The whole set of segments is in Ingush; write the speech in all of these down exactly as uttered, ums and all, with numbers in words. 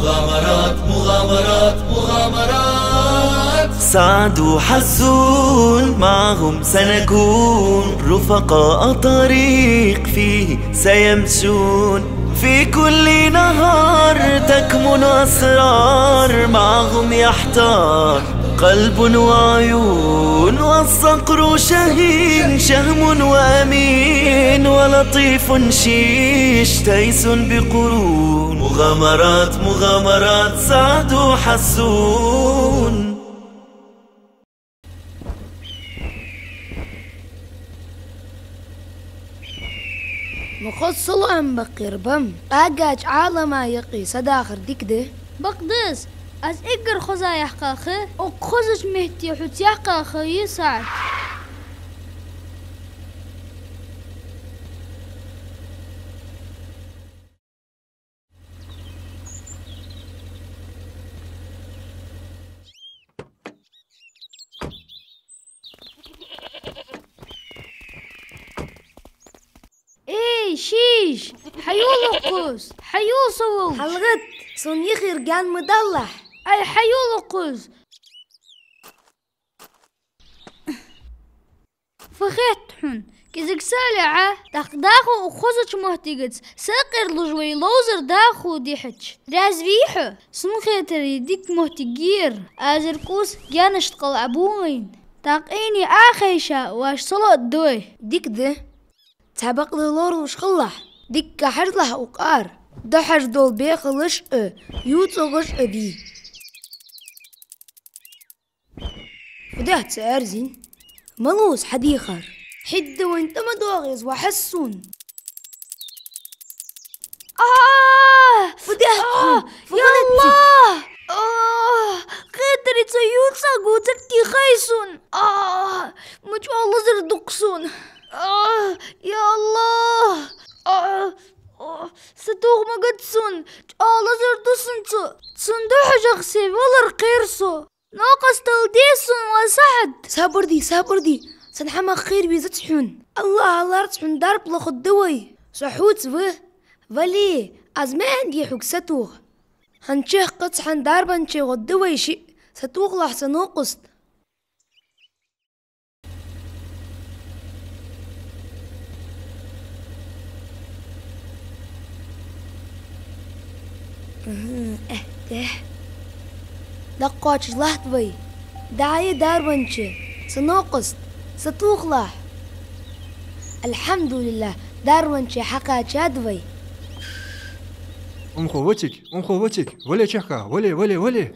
مغامرات، مغامرات، مغامرات. سعد وحسون معهم سنكون رفقاء طريق فيه سيمشون. في كل نهر تكمن أسرار معهم يحتار قلب وعيون، والصقر شهين، شهم وأمين، ولطيف شيش، تيس بقرون. مغامرات، مغامرات، سعد وحسون. Ма хоза салоӀам баккхийра ба-м. Къаьгача Ӏалама юкъе са дахар дика да. Бакъда из, аз эггара хоза яьккхача, укх хозача метте хьо ца яьккхача йисар. Эй, шиш! Хьайола укхаза! Хьайола со волча! ХьалгӀатта, сона йихир гаьна ма далахь! Ай, хьайола укхаза! Фу хет хьона, кӀезига са а лаьа, тӀаккха дӀахо укх хозача моттигаца са а кхералуш вай ловзар дӀахо дихьача, раьза вий хьо? Сона хетаре, дика моттиг я ер, азар кӀус гаьнашта къала Ӏобу вайна. ТӀаккха Ӏийне Ӏохайша, вӀаши салоӀа дой. Дика да. Цхьа бакъда лоралуш хилалахь, дика хьажалахь укх ара, дӀахьажа дола бехалаш а, юцӀагӀаш а дий. Фу даьд цо аьрзийна? Малув из хьадийхар? ХӀаьта вайна тӀа ма доагӀа из, ва хьаьсун. А! Фу даьд хьона? Фу хиннад цига? Ялла! А! Хетаре цо юцӀагӀа ва царти хай сона. А! Ма чӀоагӀа лазар ду-кх сона. А! Ялла! А! А! Сатоха ма гад сона. ЧӀоагӀа лазар ду сона цо. Цунна духьажах се валар кхер со. Новкъостал де сона, ва СаӀад! Сабар де, сабар де, сона хӀамах кхера везац хьона. АллахӀа лоархӀац хьона, дарба лохаргда вай. Со хьоца ва. Вале, аз ма аьннадий хьога сатоха. ХӀанз чехка цхьан дарбанче гӀоргда вай шиъ, сатохалахь са новкъост. Мгм, э, э. ДӀакхоачаш латт вай. ДӀаяй дарбанче, са новкъост, сатохалахь. АлхьамдулиллахӀ, дарбанче хьакхаьчад вай. Унхо вацик, унхо вацик, вале чехка, вале, вале, вале.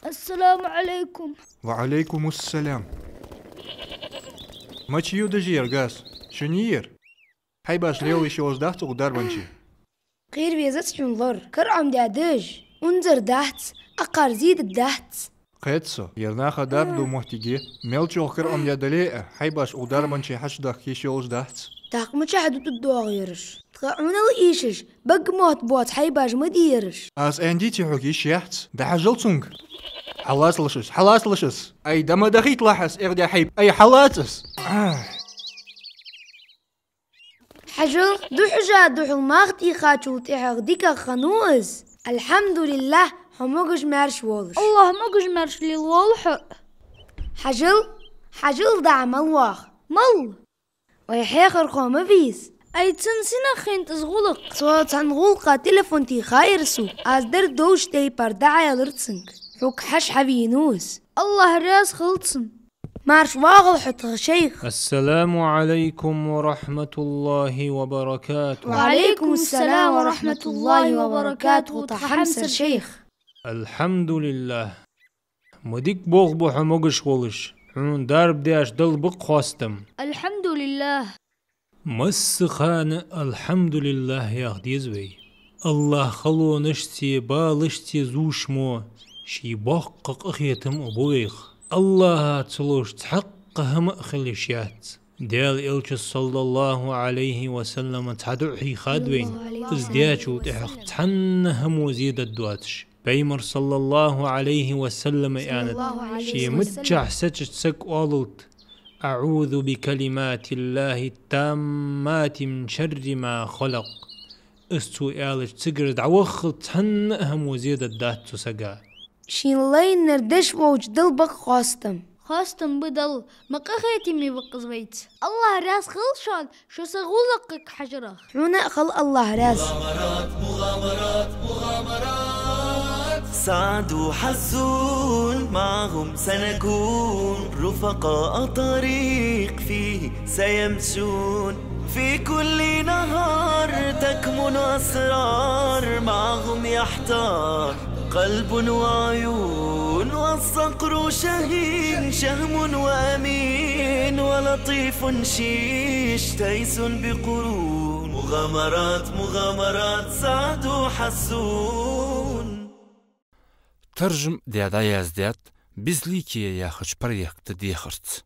Ассаламу Ӏалайкум. Ва Ӏалайкумуссалам. Мача ю дажер газ? Шун йийр? Хьайбаш лела йиш йолаш дац укх дарбанче? Кхера везац хьона лор. Кара Ӏомадаь даж. Унзара дац, акхар зе дергдац. Кхет со, ер наха дарба ду моттиг я. Мел чӀоагӀа кара Ӏомадаь дале а, хьайбаш укх дарбанче хьачудахка йиш йолаш дац. ТӀаккха мичахьа ду тӀадоагӀа ераш? Тха Ӏунал ийшаш, бага мотт боаца хьайбаш ма дий ераш. Аз аьннадий хьога, йиш яц, дӀахьажал цунга. Хьалацалаш из, хьалацалаш из. Ай, да ма дахийталахь из, эгӀадаь хьайба. Ай, хьалаца из. Ай. Хьажал, духьажа духьал мах тӀехачул тӀехьагӀа дикагӀа хиннав из. АлхьамдулиллахӀ, хьо могаш-маьрша волаш. АллахӀ могаш-маьрша лелаволва хьо. Хьажал, хьажал дӀа мала воагӀа. Мала? Вай хьехархо ма вий из. Ай, цун синах хиннад из гӀулакх. Цо цхьан гӀулакха телефон тийхаяр сога. Аз дар довш тайпара дӀааьлар цунга. Хьога хьажа хьавенав из. АллахӀ раьза хилва цунна. Марша воагӀалва хьо, тха шайх. السلام عليكم ورحمة الله وبركاته. وعليكم السلام ورحمة الله وبركاته, тха хьамсара шайх. الحمد لله. Ма дика болх ба хьо могаш волаш, хьона дарба деш Далла ба-кх хоастам. الحمد لله. Массахана الحمد لله яха деза вай. АллахӀ халонашца, балашца зувш мо, ший боккха къахетам а бу вайх. АллахӀа ца ловш цхьаккха хӀама а хила йиш яц. Даьла Элчас, صلى الله عليه وسلم, цхьа дуӀа хьийхад вайна, из дечул тӀехьагӀа цхьанна хӀамо зе дергдоацаш. Пайхамара, صلى الله عليه وسلم, аьннад, ший миччахьа сецача сага оалалда: أعوذ بكلمات الله التامات من شر ما خلق. Из цо аьлча, цигара дӀаваххал цхьанна а хӀамо зе дергдац цу сага. Шийна лайнар деш волча Далла ба-кх хоастам. Хоастам ба Далла, ма къахетам бе-кх из вайца. АллахӀ раьза хилва шоана, шо са гӀулакхага хьажарах. Хьона а хилда АллахӀ раьза. سعد وحزون معهم سنكون، رفقاء طريق فيه سيمشون. في كل نهار تكمن أسرار، معهم يحتار قلب وعيون. والصقر شهين شهم وأمين، ولطيف شيش تيس بقرون. مغامرات، مغامرات سعد وحزون. Таржам даь дӀаяздаьд «Безликие» яхача проекта дехарца.